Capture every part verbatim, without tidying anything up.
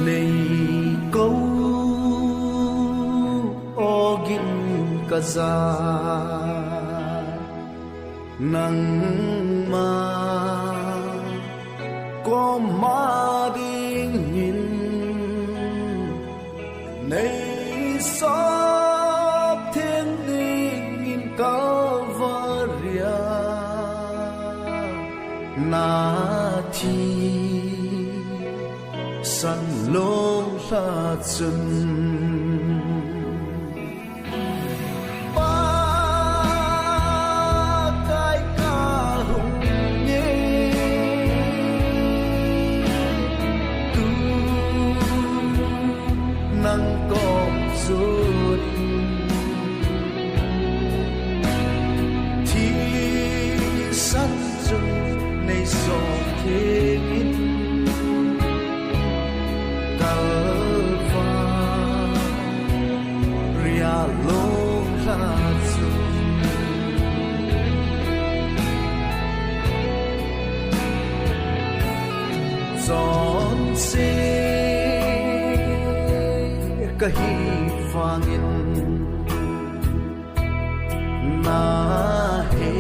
Nei ko ogin ka ja, nangma koma dingin nei sop theng dingin Kalvaria na thi san long lha chun, Pa kai ka hung nge, tu nang kom sun thi san chun nei sop thengin Kalvaria long lha chun, chonse ka hi vangin na he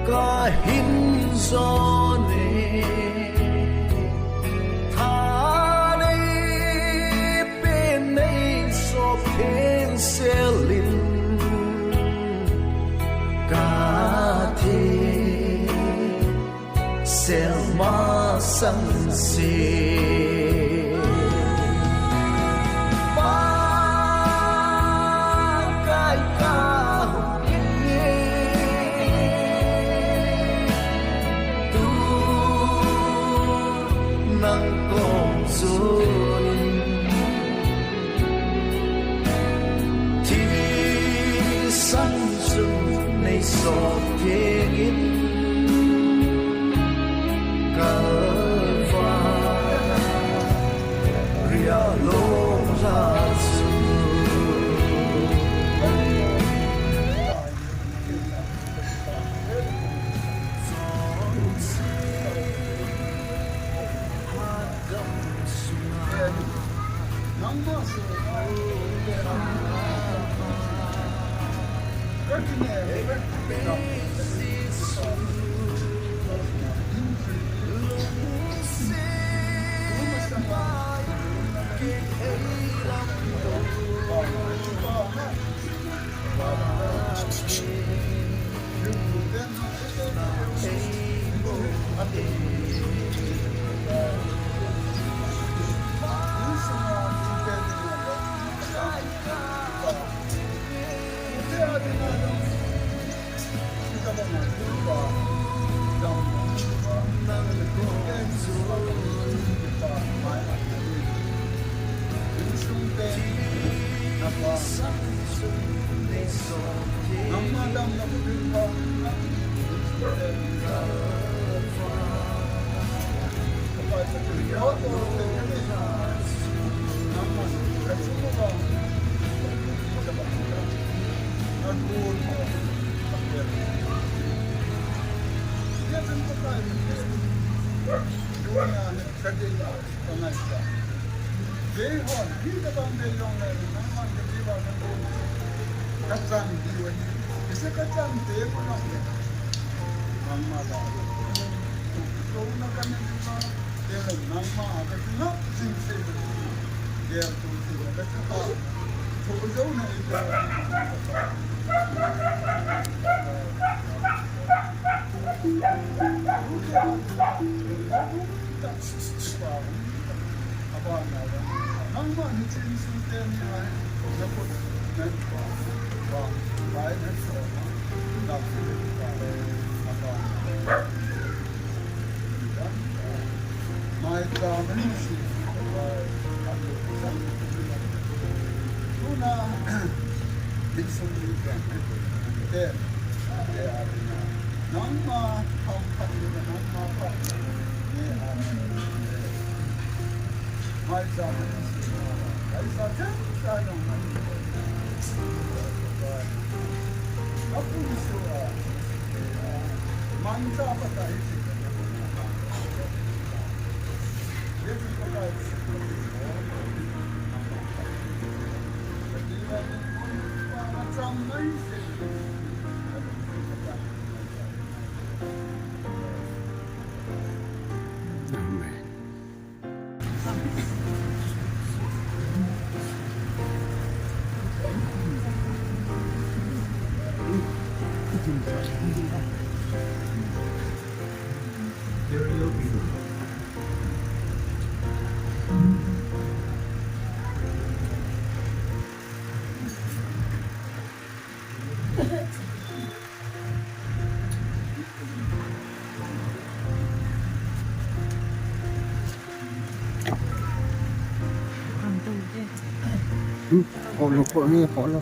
ka hin jon e, tha nei pe nei sop theng sel in ka thi sel masang se. Pa kai ka hung nge, tu nang kom sun thi san chun nei sop thengin Kalvaria long lha chun, Kok lo, kok ni, kok lo.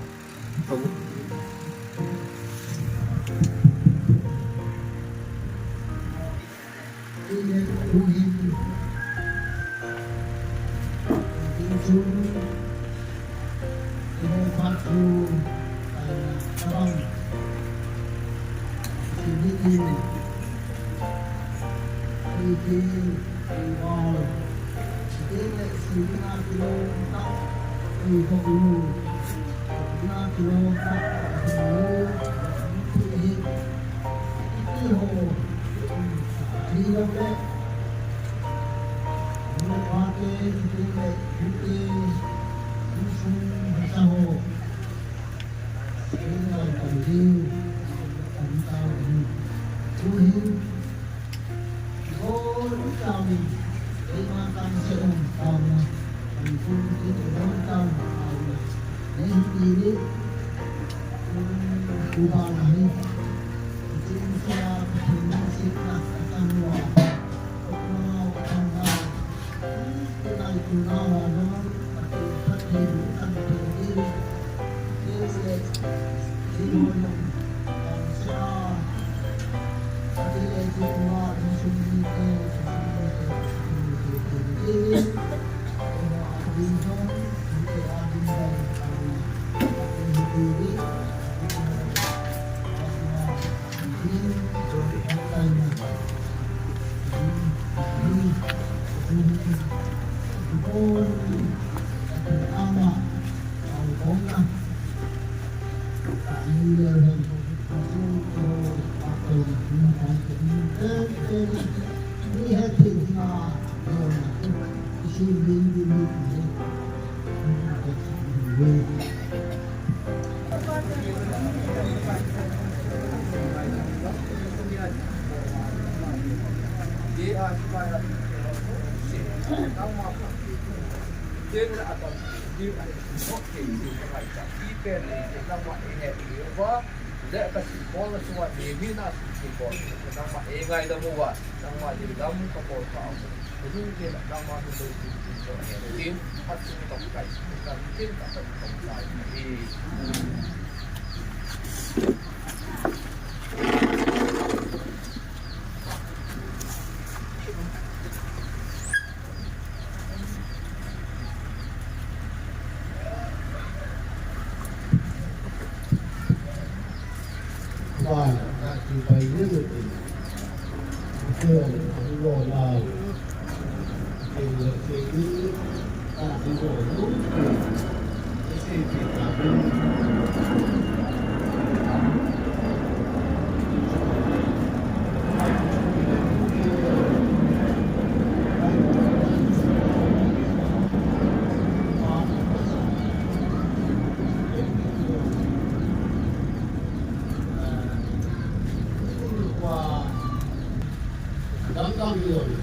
Dangdang hijongle,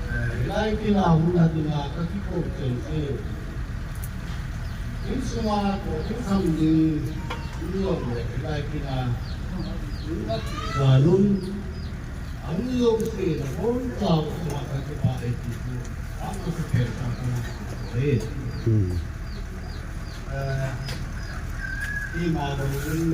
eh, hilai kila hung na dinga kakikou chengcheng. Insunga kou insam ding hijongle, hilai kila hung na dinga lung. Ang jouse nabonchauva kakipah e ti chu, ang kakipen sa ka. Hmm. Eh, ima dong in.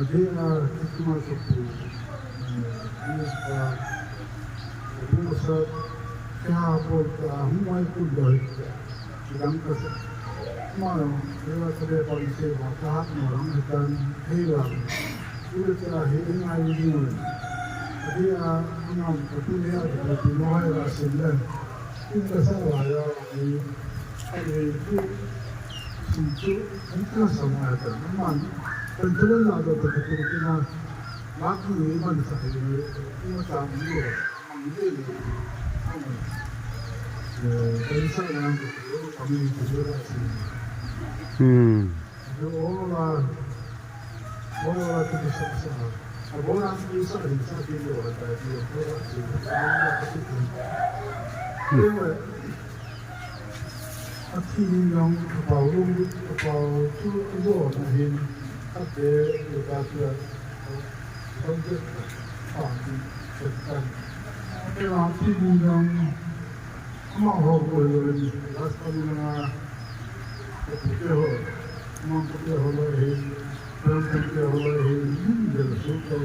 Adeh a, kituma kapu, eh, minister, kapu sa, kya bolta, hung mai kun doi. Chidang kasa. Mano, kila kade policy ba, kahat mo lang hitan, hei lang. Ule cha hi, hei ngai ni mo. Adeh a, hung kapu ni a, kapu mo hai la sin le. Ule sa la ya, ni, ani tu, sin tu, ni ka sa ma ta. Man, kan tu la da ta tu ki na, ma ki ni man sa ni, ni ma ta ni lo. Hmm. Ama ho koi loi, last time na, ka pu te ho, ma pu te ho loi hi, ram pu te ho loi hi, min del su te,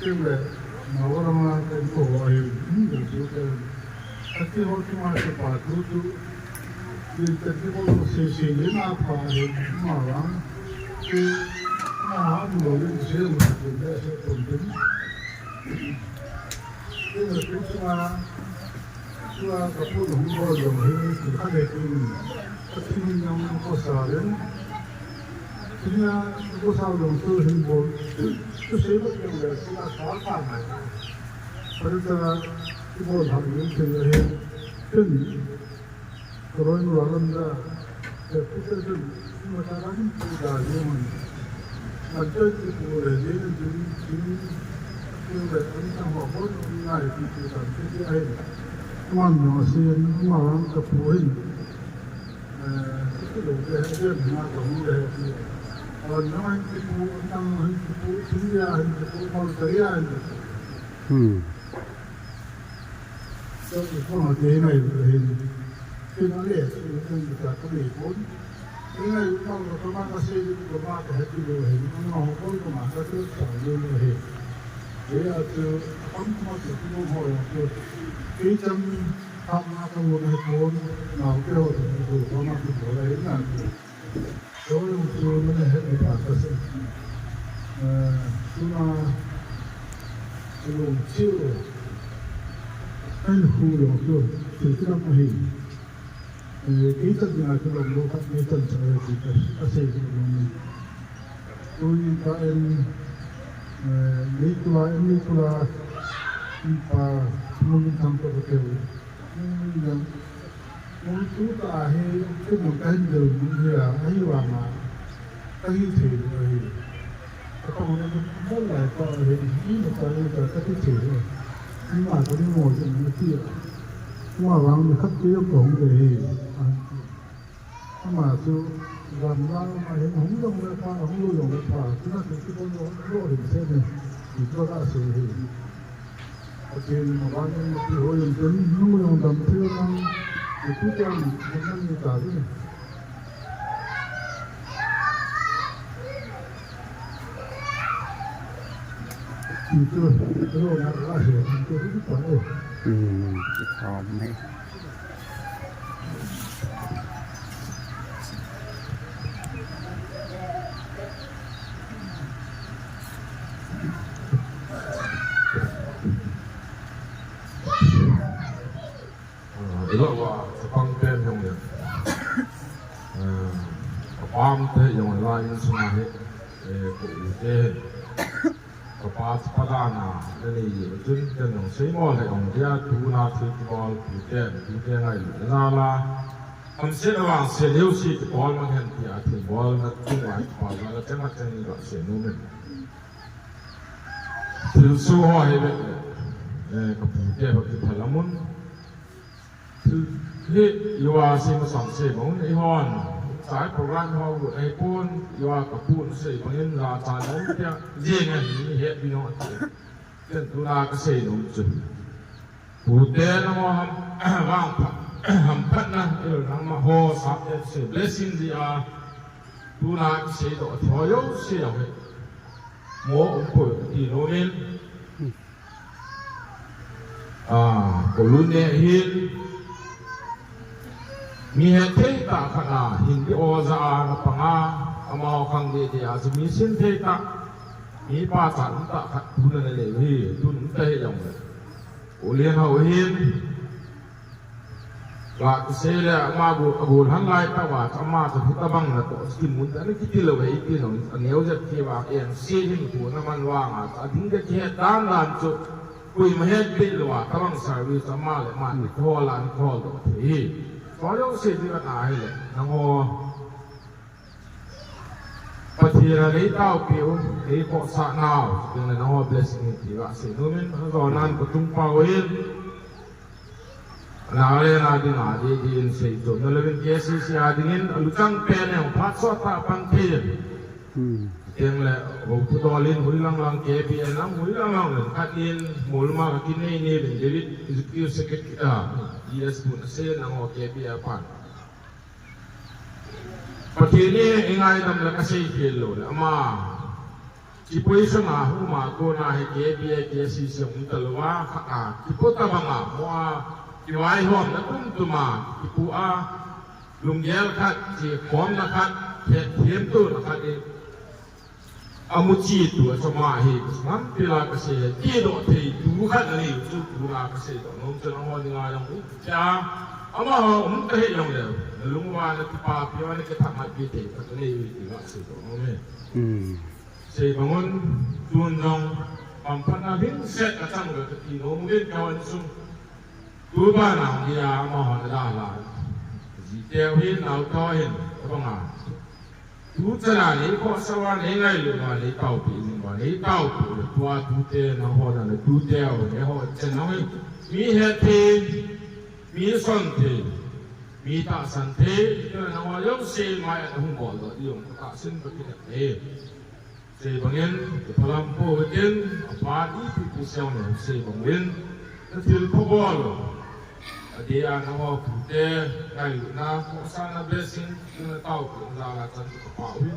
te le, ma wa ma te ko ho hi, min del su te. Ati ho tu ma te pa tu tu, min te ti ko se se ni na pa hi, ma wa, te, ma ha mo le se mo te se pon te. Te le tu ma, Tua kapu hung bol jong hi, tu kha le tu. Pathen in jong ko sa len. Tunia ko sa jong tu hin bol. Tu sei ba jong le tu a sa pa mai. Pada ta tu bol ha ni tu le hin. Tun. Ko roi nu lam da. Te pu te chun, ima ta lam pu da ni mun. An te ti pu le ni ni ni ni ni le an ta ho ho ni ngai ti pu ta ti ti ai. Man no si ma lam ka pu hin. Eh, ti lo de he de na ko ni de he ti. An no hin ti pu, an ta no hin ti pu, ti ya hin ti pu, ma ta ya hin ti pu. Hmm. Tua hi kong a te ngai u hin. Tua le, tua le, tua le, tua le, tua le. Ngai u ma, tua ma, ma se, tua ma, tua he, tua le, hin. Ma, ma, ho, tua ma, tua, tua, tua, tua, tua, hin. Tua a, tua, kam, tua ma, tua, tua ho, tua. Tua cham, kam ma, tua ma, tua, ma, tua, tua, tua, tua, ma, tua, tua, hin, na, tua. Tua jong chu nana het ni ta ka sei. Eh, tuna, chu jong chu, an hu jong chu, chu chu lam ahi. Eh, kei chan dinga chu lam lo khat, kei chan cha ahi ti ka, ka sei chu lam ni. Tuni ta en, eh, ni tula, ni tula, pa, mun thang to ka keu. Mun jong, Mun tu ta hi, tu mun ka hin del mun hi a, ahi vang a, ka hi thei lo ahi. Ka pang na mun lai pa ahi, ni na ta ni ta ka ti thei lo. Ni ma ka ni mo jin na ti a. Ma vang ni khat ti ka hung le hi. Ama chu, ram la ma hin hung long le pa, hung long le pa, tu na tu ti ko lo, lo hin se ni. Ni ko ka se hi. Pathen in maban in napi hoi in tin, nung jong dam thei nang, ipi ti ang, nang ni ta ding. Itu, itu na ka he, itu, itu pa eh. Hmm, amen. Ah, ilo wa, Pang pen jong le. Eh, ka pam te jong la in sung a he. Eh, ko u te he. Ka pa chu pa dan a, na nei u chun, ken jong sei mo le jong dia, tu na thu ki bol, tu te, tu te ngai lu na la. Am se na wang se leu si ki bol man hen tia, thu bol na tu wa ki pa la, la chang chang ni la se nu men. Thil so ho he le. Eh, ka pu te ba ki phala mun. Hi, yuva sei masang sei bang un, eihon. Chai program ho u, eipon, yuva ka pun sei bangin la cha lo tia, jing a hi, het bi no ati. Ken tuna ka sei nom chu. Pute nangho ham, vangphat, hamphatna, il nangma ho, sa te sei, blessing dia, tuna ka sei doh, tho yo sei yo he. Mo um ko ti nomin. Ah, ko lun ne hin. Mi hethei tah khat a, Hindi oja a na pang a, amaho khang deh deh a, chu mi sinthei tah, mi pachat um tah khat, tun ana nei u hi, tun um ta hi jong le. U Lianhao hin, Ga kisei le ama gu, agu han lai tah uva, ama chu hitabang natoh, kimun ta, ana kiti lou, hei ti lou, aneo jep ti uva, eng si hin ku na man vang a, ading ka kihet dan dan chu, koima het peh lou a, tabang service ama le ama ni kihol a, ni kihol doh thei hi. Kihol doh sei ding ana hi le, nangho. Pathen a nei taopi u, nei khohsah nau, ding le nangho blessing hi ti va sei nomin, ajo nan ko tung pau hin. Ana le na ding a, di, di in sei chom na levin K C C a dingin, aluchang pen e, phat sot ta pan thei. Hmm. Teng le, ho pu dol in, hui lang lang K B N lang, hui lang lang, khat in, mol ma ka kin nei nei, David, Executive Secretary, ah, E S pu na sei, nangho K B N pan. Pathen in eingaidam le kasei khel lou le ama. Kipui sanga huma kona hi K B A K C C um talouva kha a. Kipu tabanga mo a. Kivaihomna tum tuma. Kipu a. Lunggel khat, kikhomna khat, themtona khat e. Amu chi tu a chama hi, ngam pila kasei, ti doh thei tu khat ani, chu tu la kasei doh, nom chu nangho dinga jong u, cha, amaho, um ta hi jong le, nalung uva, nakipapi uva, nakithanghatpi thei, khat ani, ti la sei doh, nom e. Hmm. Sei bang un, tun jong, hamphatna hing set kachang le, kati nom uvin, kawan sung. Tu bana, dia, amaho, na da la. Ji teu hin, nao teu hin, tabanga. Tu chan a nei khohsah uva, nei ngailut uva, nei taopi jing uva, nei taopi uva, tua tute nangho na le tute uva, neiho chan nangho mi hethei, mi sonthei, mi tahsanthei, tua nangho jouse mai a hung bol doh ding jong katahsan ba kit e. Sei bangin, kiphalam pou hitin, apa ipi ipi seiyin, sei bangin, na thilpha bol u. Adeh a nangho pute, ngailutna, khohsahna blessing, na taopi, na la chan tu kapa uvin.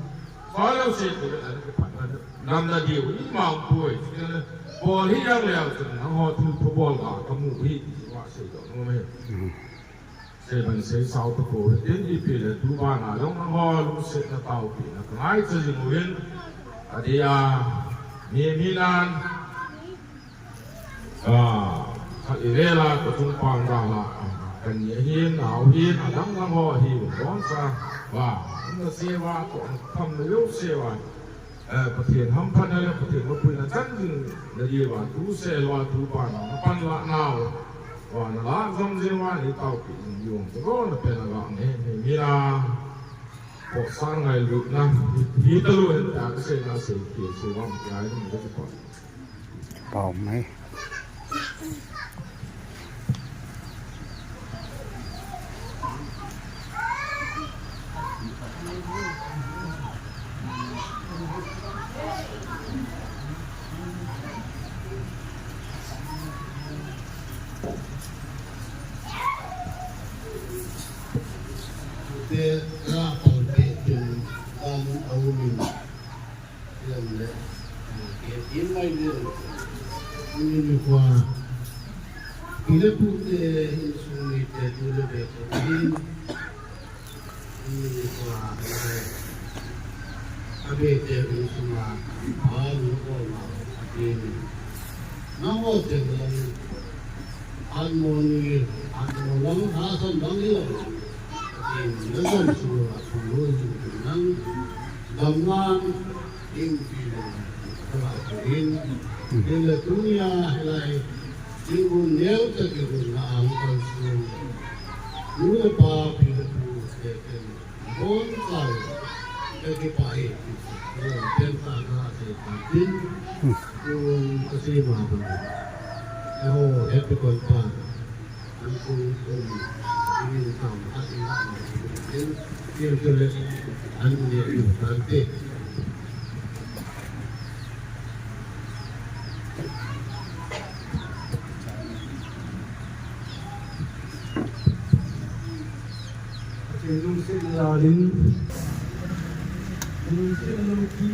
Kholou sei tu, na kipatna, namna diu, ima um poi, bol hi jong leu chun, nangho thilpha bol ga, kamu hi, wa sei doh, nom e. Sei ban sei sao tapou, hitin ipi le tu bana jong nangho lungsetna taopina, ka ngaicha jing uvin, adeh a, mi, mi nan, Ah, khat i vela ka chung pang dala, kani ahin, nao hin, adang dang ho ahin, bonsa, va, na se va, ko, tham na yo se va, eh, Pathen hamphatna le, Pathen mapuina chan ding, na ye va, tu se lo, tu pa na, na pan la nao, va, na la jom jing va, ni taopi jing yong, ko, na pen na la, ne, ne, mi la, ko sa ngailutna, hi ta lu hen ta, ka sei na sei, ki, sei va, ka, ni, ko, ko. Pau mai. Te ra pau te tin, um, aumin. Hiam le, eh, ke tin mai le, ni ni kwa, ki le pu te, insung ni te, tu le be ko tin, ni ni kwa, lai, a be te, insung a, a ni ko ma, tin, na ho te, na ni, An moni, an mo lang ha san bang hi lo. Ati na san su a thong lo hin nang. Dam nang, ing ti nang. Ka la ko hin. Ing le tunia hilai. Ing un neo ta ki un na ang kan su. Nu le pa pi le pu te ken. Bon kai, ka kipah e. Pen ta ka sei ta tin. Kum ka sei ma bang. Aho, happy kon pa. An kum kum. Min kam ha ina. Tin, tin tu le. An ne u kan te. Pathen lungset lalin, lungset lalin ki,